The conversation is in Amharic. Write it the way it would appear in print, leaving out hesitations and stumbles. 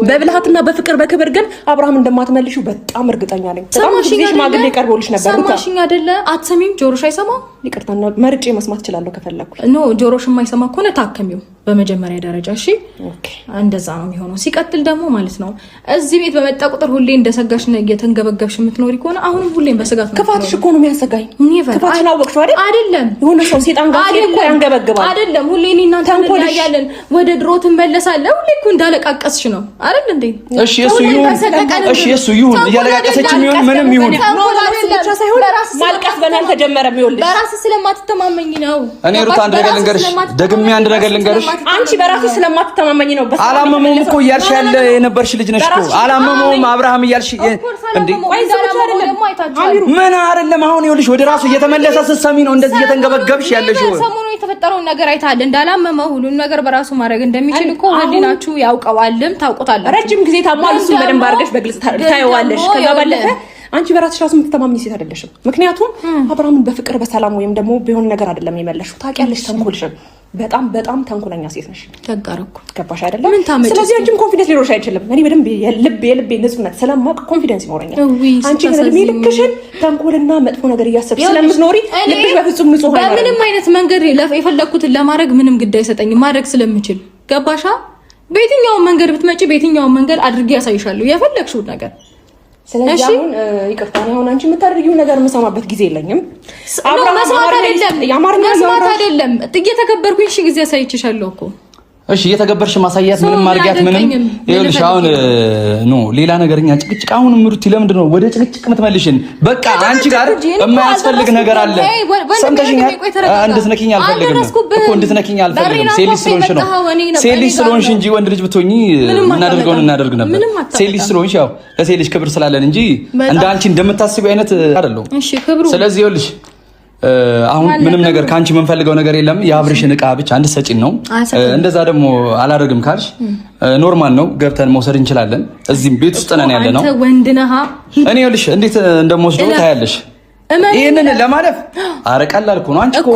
በብልሃትና በፍቅር በክብር ግን አብርሃም እንደማትመልሺው በጣም እርግጠኛ ነኝ። በጣም ብዙ ጊዜ ሽማግሌ ቀርቦልሽ ነበር። ሰማሽኝ አይደለ? አትሰሚም? ጆሮሽ አይሰማ? ይቅርታ መርጬ መስማት እችላለሁ ከፈለኩ። No፣ ጆሮሽ የማይሰማ ከሆነ ታከሚው በመጀመሪያ ደረጃ እሺ። እንደዛ ነው የሚሆነው። ሲቀጥል ደግሞ ማለት ነው እዚህ ቤት በመጣ ቁጥር ሁሌ እንደሰጋሽ እየተንገበገብሽ የምትኖሪ ከሆነ አሁንም ሁሌም በስጋት ነው። ክፋትሽ እኮ ነው የሚያሰጋኝ። ክፋትሽን አወቅሽው አይደል? አይደለም የሆነ ሰው ሴጣን ጋር እኮ ያንገበግባል። አይደለም ሁሌ እኔ እናንተ እንለያያለን፣ ወደ ድሮ ትመለሳለህ። ሁሌ እኮ እንዳለቃቀስሽ ነው አይደል እንዴ? እሺ እሱ ይሁን፣ እሺ እሱ ይሁን፣ እያለቃቀሰች ይሁን ምንም ይሁን ብቻ ሳይሆን ማልቀስ በእኔ አልተጀመረም። ይኸውልሽ በራስህ ስለማትተማመኝ ነው። እኔ ሩት አንድ ነገር ልንገርሽ፣ ደግሜ አንድ ነገር ልንገርሽ። አንቺ በራስሽ ስለማትተማመኝ ነው። አላመመውም እኮ እያልሽ ያለ የነበርሽ ልጅ ነሽ እኮ። አላመመውም አብርሃም እያልሽ እንዴ? ምን አይደለም። አሁን ይኸውልሽ ወደ ራሱ እየተመለሰ ስትሰሚ ነው እንደዚህ እየተንገበገብሽ ያለሽው። ሰሞኑን የተፈጠረውን ነገር አይተሃል። እንዳላመመው ሁሉን ነገር በራሱ ማድረግ እንደሚችል እኮ ህሊናችሁ ያውቀዋልም፣ ታውቁታላችሁ። ረጅም ጊዜ ታሟል። እሱን በደንብ አድርገሽ በግልጽ ታየዋለሽ። ከዛ ባለፈ አንቺ በራስሽ ራሱ የምትተማመኝ ሴት አይደለሽም። ምክንያቱም አብርሃምን በፍቅር በሰላም ወይም ደግሞ ቢሆን ነገር አይደለም የመለሽው። ታውቂያለሽ ተንኮልሽን። በጣም በጣም ተንኮለኛ ሴት ነሽ። ተጋረኩ ገባሽ አይደለም? ስለዚህ አንቺም confidence ሊኖርሽ አይችልም። እኔ በደንብ የልብ የልቤ ንጹህነት ስለማውቅ confidence ይኖረኛል። አንቺ ግን እድሜ ልክሽን ተንኮልና መጥፎ ነገር እያሰብሽ ስለምትኖሪ ልብሽ በፍጹም ንጹህ አይሆንም። በምንም አይነት መንገድ የፈለግኩትን ለማድረግ ምንም ግድ አይሰጠኝም፣ ማድረግ ስለምችል ገባሻ? በየትኛውም መንገድ ብትመጪ በየትኛውም መንገድ አድርጌ ያሳይሻለሁ የፈለግሽውን ነገር። ስለዚህ አሁን ይቅርታ፣ አሁን አንቺ የምታደርጊው ነገር የምሰማበት ጊዜ የለኝም። መስማት አይደለም መስማት አይደለም፣ እየተከበርኩኝ ሺህ ጊዜ አሳይቼሻለሁ እኮ። እሺ እየተገበርሽ ማሳያት ምንም ማርጊያት ምንም። ይኸውልሽ አሁን no ሌላ ነገርኛ ጭቅጭቅ። አሁን ምሩቲ ለምንድን ነው ወደ ጭቅጭቅ የምትመልሽን? በቃ አንቺ ጋር የማያስፈልግ ነገር አለ። ሰምተሽኛል? እንድትነኪኝ አልፈልግም እኮ እንድትነኪኝ አልፈልግም። ሴት ልጅ ስለሆንሽ ነው፣ ሴት ልጅ ስለሆንሽ እንጂ ወንድ ልጅ ብትሆኚ የምናደርገውን እናደርግ ነበር። ሴት ልጅ ስለሆንሽ ያው ለሴት ልጅ ክብር ስላለን እንጂ እንደ አንቺ እንደምታስቢው አይነት አይደለሁም። ስለዚህ ይኸውልሽ አሁን ምንም ነገር ከአንቺ የምንፈልገው ነገር የለም። የአብርሽን እቃ ብቻ እንድትሰጪን ነው። እንደዛ ደግሞ አላደርግም ካልሽ normal ነው፣ ገብተን መውሰድ እንችላለን። እዚህም ቤት ውስጥ ነን ያለ ነው። እኔ ይኸውልሽ እንዴት እንደምወስደው ታያለሽ። ይህንን ለማለፍ ኧረ ቀላል እኮ ነው አንቺ እኮ